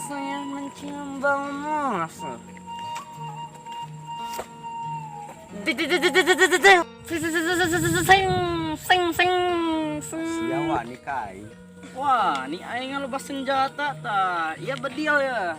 Saya mencium bau musuh. Sing sing sing sing. Sia wani ka aing. Wah, ni aing loba senjata ta. Iya bedil ya.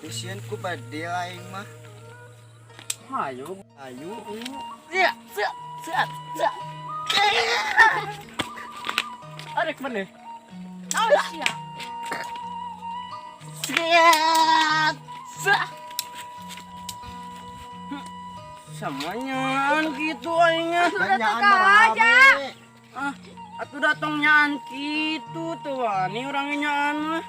Sieun ku badil aing mah. Hayu. Ayu. Ya, sia, sia, sia. Arek mana? Naon sia? Sia, sia. Semuanya gitu aingnya. Nyaan Sudah mah aja. rame. Ah, atuh datang nyaan gitu tuh wani orangnya nyaan mah.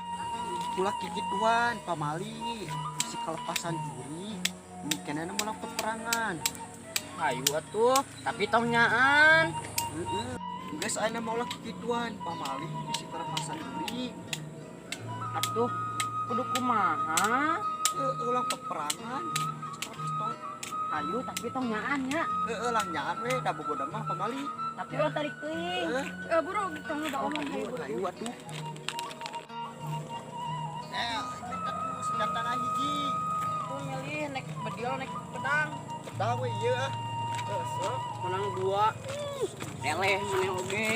Ulah kikituan pamali. Si kelepasan juri. Mikirna moal peperangan. Ayo atuh, tapi tong nyaan. Heeh. Geus ayeuna mah ulah kikituan pamali bisi kelepasan juri. Atuh kudu kumaha? Heeh, ulah peperangan. Stop stop. Ayo tapi tong nyaan nya. Heeh, lah nyaan we da bogoda mah pamali. Tapi ulah tarik teuing. Heeh. Eh, buru tong loba omong Ayo, hayu buru. ayo atuh. Eh, ini tuh senjata hiji. Tuh milih naik bedil naik pedang. Pedang we ieu ah. Heeh, menang dua. Eleh meneh oge.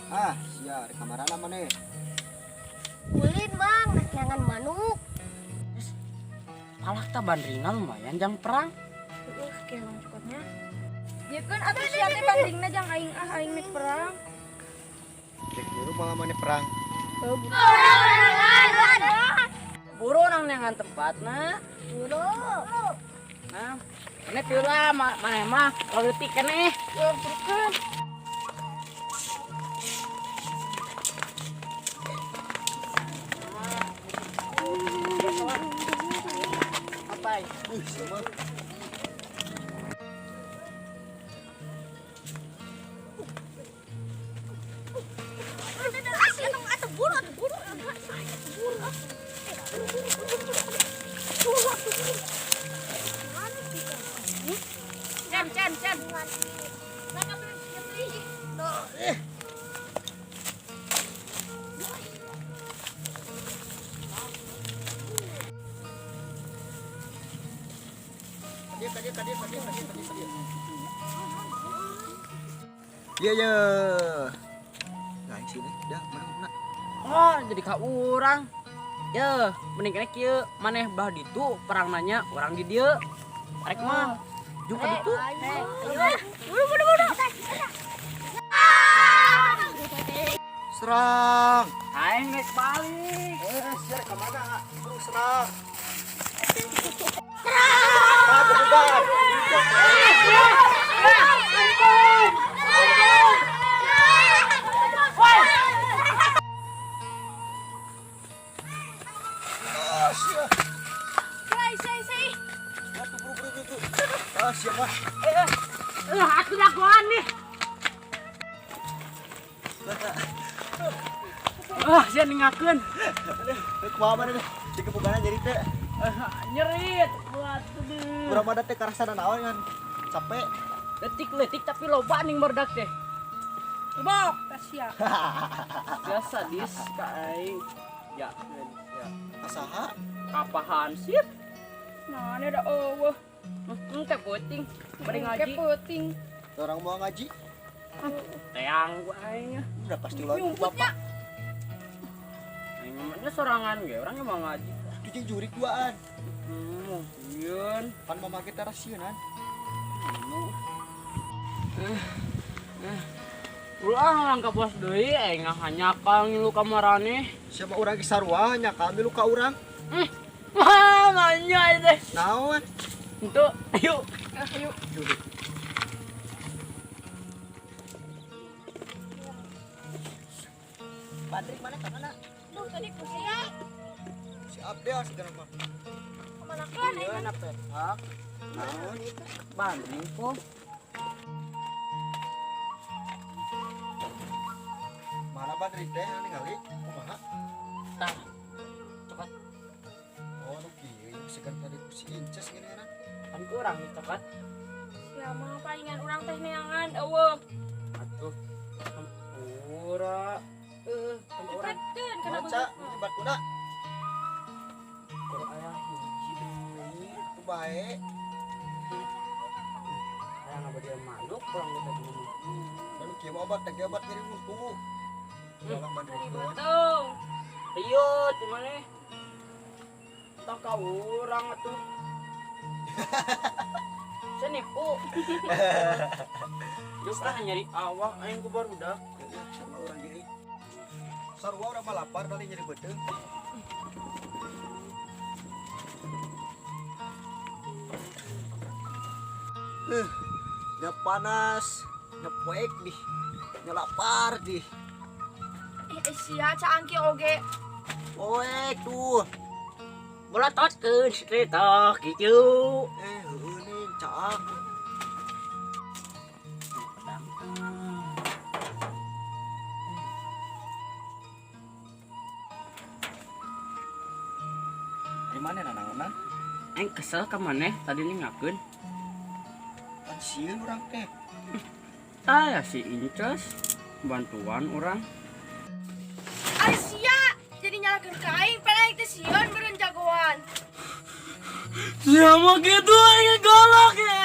Ah, sia rek kamarana maneh? Ulin bang, rek nyangan manuk. Palak ta bandringan lumayan jang perang. Heeh, kelang cukupnya. Ya kan atuh sia teh bandingna jang aing ah aing mek perang. Rek niru malah maneh perang. Buru nang neangan tempatna. Buru. Nah, ini teu lah maneh mah leutik keneh. Ya burukeun. Apa? Ih, sia mah. Cen cen cen. Kadieu kadieu kadieu kadieu kadieu kadieu kadieu. Iya ya. Lain sini dah mana? Oh, jadi ka urang. Ye, mending kene kieu, maneh bah ditu perang nanya urang di dieu. Arek mah jeung ka ditu. Buru buru buru. Serang. Aing rek balik. Eh, sia rek ka mana? Buru serang. Serang. Bubar. Ah, sia. Sai sai sai. Atuh buru buru buru. Ah, sia mah. Eh, aku jagoan nih. Ah, sia ningakeun. Eh, kumaha maneh teh? Digebugan nyeri teh. Nyerit. Waduh. Urang mah teh karasana naon kan capek. Letik-letik tapi loba ning barudak teh. Bok, sia. Biasa dis ka aing. Ya, ya. Asaha? Kapahan sip. Mana da eueuh. Teh peuting. Bari Ke ngaji. peuting. Orang mau ngaji? Teang gua aing. Udah pasti ulah Nyumputnya. bapak. Aing mah sorangan ge, orangnya mau ngaji. Itu jeung jurik duaan. Mungkin. Pan mama kita rasieunan. Ulah orang ka bos deui aing ngahanyakal ngilu ka marane. Siapa urang ge sarua nya kami luka urang. Wah, manya teh. Naon? Itu, ayo. Ayo. Bandring mana ka mana? Duh, tadi ku sia. Si Abdel segala mah. Kemana kan aing? Iya, na petak. Naon? Bandring kok. Mana bandring teh ningali kumaha? Tah. Cepat. Oh, nu kieu segan tadi ku si Si Inces geuningan. Kan kurang coklat. Sia mah palingan urang teh neangan eueuh. Atuh. Hampura. Hampura. Cepetkeun kana Baca, beungeut. ini batuna. Kur aya hiji deui. Itu bae. Aya ngabadian manuk kurang kita dulu. Lalu kieu mah obat, teh obat nyeri huntu. Ulah bandrikeun. Betul. Riut di mana? Tak ka urang atuh. Saya nipu. Geus ah nyari awak aing ku barudak. Sama urang gini. Sarua urang mah lapar dari nyeri beuteung. Nya panas, nya poek dih, nya lapar dih. Eh sia caangki oge. Poek tuh. Bolototkeun cerita kieu. Heueuh nih, caang. Di mana nanaonan? Aing kesel ka maneh tadi ningakeun. Pan sieun urang teh. Tah si Inces bantuan urang. Ari sia jadi nyalakeun ka aing padahal aing teh sieun beureun jagoan. Siapa gitu aing galak ya.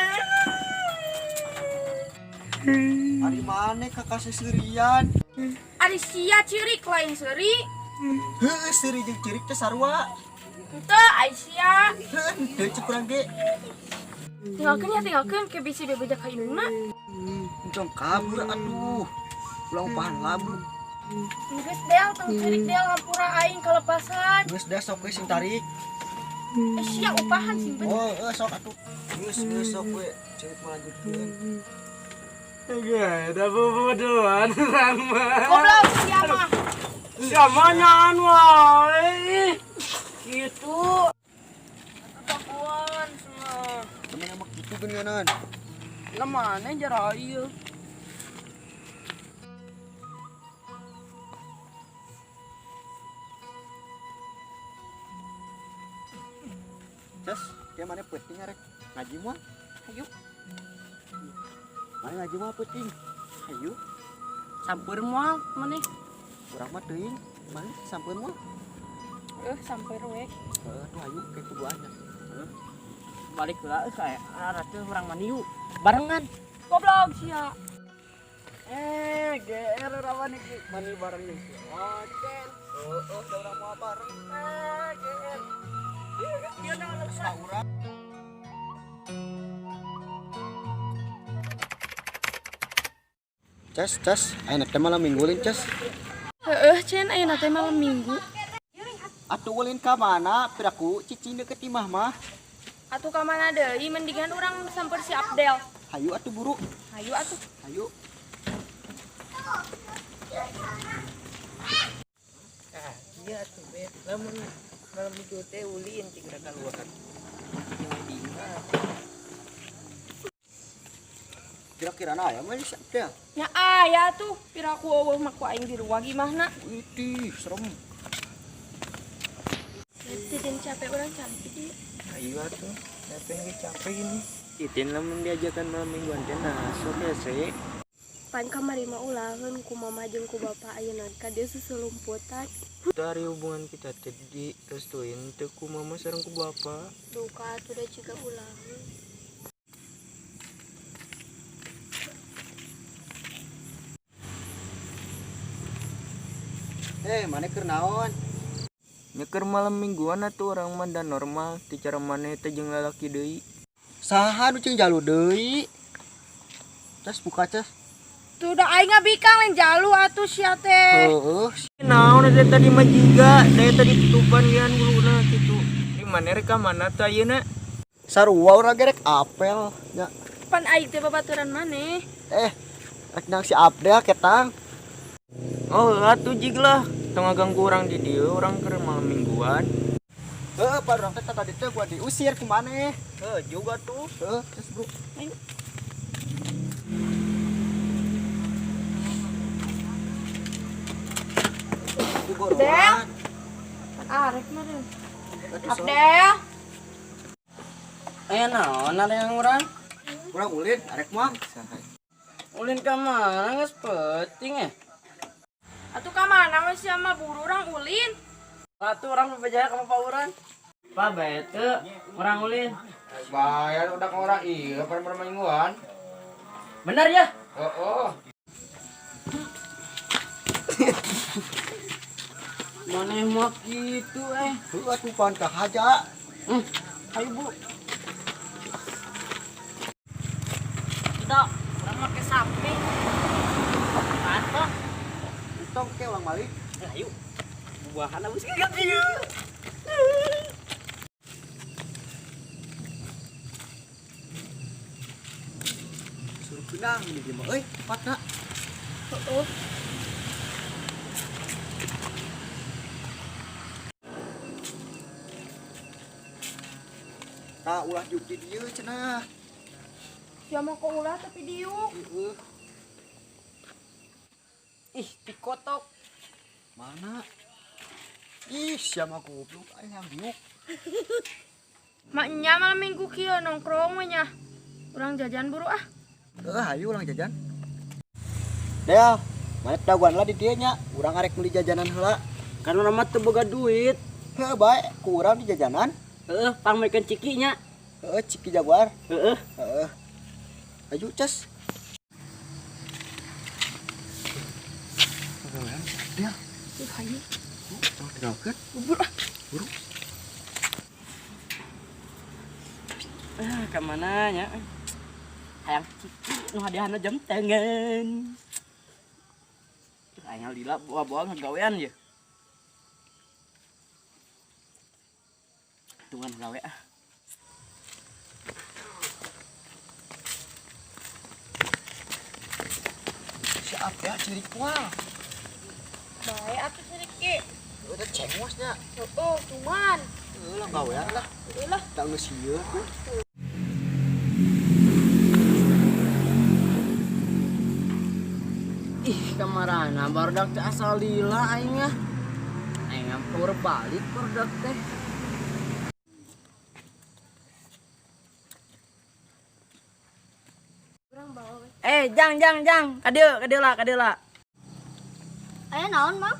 Ari maneh kakak seserian. Ari sia cirik lain seuri. Heueuh seuri jeung cirik teh sarua. Henteu ai sia. Heueuh teu cek urang ge. Tinggalkeun ya tinggalkeun ke bisi bebeja ka indungna. Entong kabur atuh. Ulah upahan labu. Geus del tong cirik del hampura aing kalepasan. Geus dah sok we sing tarik. Eh sia upahan sing bener. Oh, sok atuh. Geus geus sok we cirik melanjutkeun. Gak ada bobodohan urang mah. Goblok sia mah. Siapa nyaan wae. Gitu. Ketakuan semua. Temen emang kitu geuningan. Lah mana jarak ieu? Ces, dia mana peuting arek ngaji moal? Hayu. Mana ngaji moal peuting? Hayu. Sampeur moal maneh. Urang mah teuing. Mana sampeun moal? Sampeur we. Heeh, tuh hayu ke kuduannya. Balik lah kayak arah tuh urang mandi yuk. Barengan. Goblok sia. GR rawan iki mandi bareng nih. Ocen. Heeh, da urang moal bareng. GR. Iya, nah, Sa urang. Ces, ces, ayeuna teh malam minggu lin, Ces. Heeh, Cen ayeuna teh malam Minggu. Atuh ulin ka mana? Piraku cicing deket imah mah. Atuh ka mana deui mendingan urang samper si Abdel. Hayu atuh buru. Hayu atuh. Hayu. Ah, iya tuh bet. Lamun malam minggu teh ulin cing rada keluar. Kira-kira na aya mah si Abdel. Nya aya tuh piraku eueuh mah ku aing di ruang imahna. Widih, serem. Titin capek urang cantik ieu. Ayo atuh, capek ge capek ini. Titin lamun diajakan malam mingguan teh nah sok ya se. Pan kamari mah ulaheun ku mama jeung ku bapa ayeuna ka dieu susulumputan. Dari hubungan kita teh direstuin teu ku mama sareng ku bapa. Duka atuh da jiga ulaheun. Mana keur naon? Nyeker malam mingguan atuh urang mah da normal ti cara maneh teh jeung lalaki deui. Saha nu cing jalu deui? Ces buka ces. Tuh da aing ngabikang lain jalu atuh sia teh. Heeh. Naon eta tadi mah jiga, da eta ditutupan gian guluna kitu. Di mana rek ka mana teh ayeuna? Sarua urang ge rek apel nya. Pan aing teh babaturan maneh. Rek nang si Abdel ketang. Oh, atuh jig lah. Tong ngaganggu urang di dieu, urang keur malam mingguan. Heeh, pan urang teh tadi teh gua diusir ku maneh. Heuh, juga tuh. Heeh, terus bro. Ayo. Abdel. Arek mah deh. Abdel. Aya naon ada yang urang? Urang ulin, arek mah. Ulin ka mana geus peuting eh. Atuh ka mana we sia mah buru urang ulin. Atuh urang bebejaya ka bapak urang. Pak bae teu urang ulin. Bayar udah ke orang iya pada mingguan. Bener ya? Oh, oh. Maneh mah kitu eh. Heuh atuh pan ka haja. Ayo bu. Kita urang make sapi. Apaan, Pak? Entong ke ulang balik. Ayo. Buahan abis gigat ieu. Suruh kenang ini dia mah euy, tempatna. Heeh. Tah ulah diuk di dieu cenah. Sia mah kok ulah tapi diuk. Heeh. Ih, dikotok. Mana? Ih, siapa goblok aing yang diuk. Maknya malam minggu kieu nongkrong we nya. Urang jajan buru ah. Heeh, hayu urang jajan. Dea, mana daguan lah di dieu nya. Urang arek meuli jajanan heula. Kan urang mah teu boga duit. Heuh, bae ku urang di jajanan. Heeh, pangmekeun ciki nya. Heeh, ciki jaguar. Heeh. Heeh. Ayo, ces. Dia. Hayu. Tong tinggalkeun. Bubur ah. Buru. Ah, ka mana nya? Hayang ciki nu hadiahna jam tangan. Aing lila bawa-bawa ngagawean ye. Tungguan gawe ah. Siap ya cirik moal. Bae atuh ciri. Udah cengos nya. Heeh, cuman. Heuh lah gawean lah. Heeh lah. Tak geus ieu. Ih, kamarana barudak teh asal lila aing ah. Aing ngampur balik barudak teh. Urang bawa we. Eh, jang jang jang, kadieu kadieu lah, kadieu lah. Aya naon, Mang?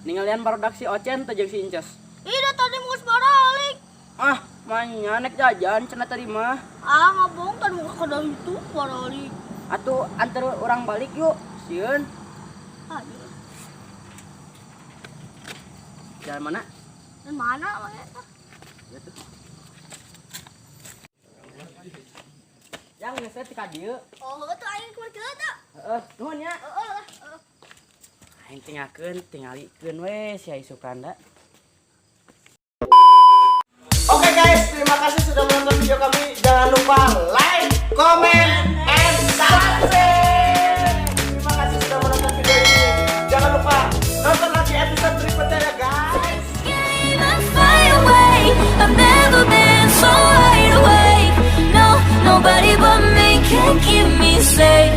Ningalian barudak si Ocen teh jeung si Inces. Ih, da tadi mau balik. Ah, manya nek jajan cenah tadi mah. Ah, ngabong tadi mau ke itu balik. Atuh antar orang balik yuk. Sieun. Ayo. Jalan mana? Dan mana we? Ya tuh. Yang geus teh ka dieu. Oh, tuh aing keluar kieu teh. Heeh, nuhun ya. Heeh lah. Heeh. Aing tinggalkeun, tingalikeun we si Ai Sukanda. Oke guys, terima kasih sudah menonton video kami. Jangan lupa like, comment, and subscribe. Terima kasih sudah menonton video ini. Jangan lupa nonton lagi episode berikutnya ya guys. I fly away. I've never been so wide awake. No, nobody but me can keep me safe.